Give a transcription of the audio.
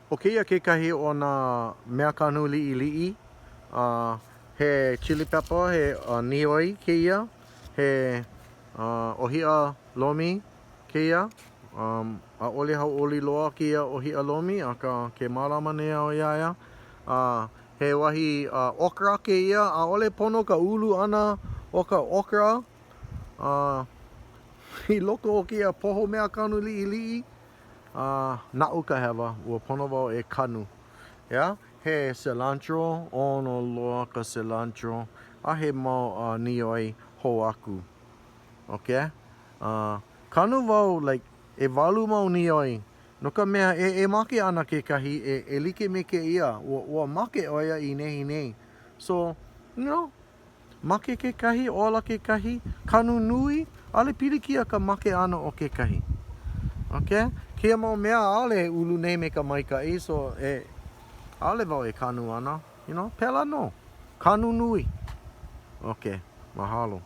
ʻO kēia kekahi o nā meakanu liʻiliʻi. He chili pepper, he nioi kēia, he ʻōhiʻa lomi kēia. ʻAʻole hauʻoli loa kēia ʻōhiʻa lomi, akā ke mālama nei au iā ia. He wahi okra kēia, ʻaʻole pono ka ulu ʻana o ka okra i loko o kēia poho meakanu liʻiliʻi. A naʻu ka hewa, ua pono wau e kanu. Yeah? He cilantro, ʻono loa ka cilantro, a he mau uh, nioi hou aku. Okay? Uh, kanu wau like ʻewalu mau nioi, no ka mea e, e make ana kekahi e, e like me kēia, ua, ua make ʻo ia i nehinei. So, you know, Make kekahi, ola kekahi, kanu nui, ʻaʻole pilikia ka make ʻana o kekahi. Ok? Kēia mau mea ʻaʻole e ulu nei me ka maikaʻi, so e, ʻaʻole wau e kanu ana, you know, pēlā nō. Kanu nui. Ok, mahalo.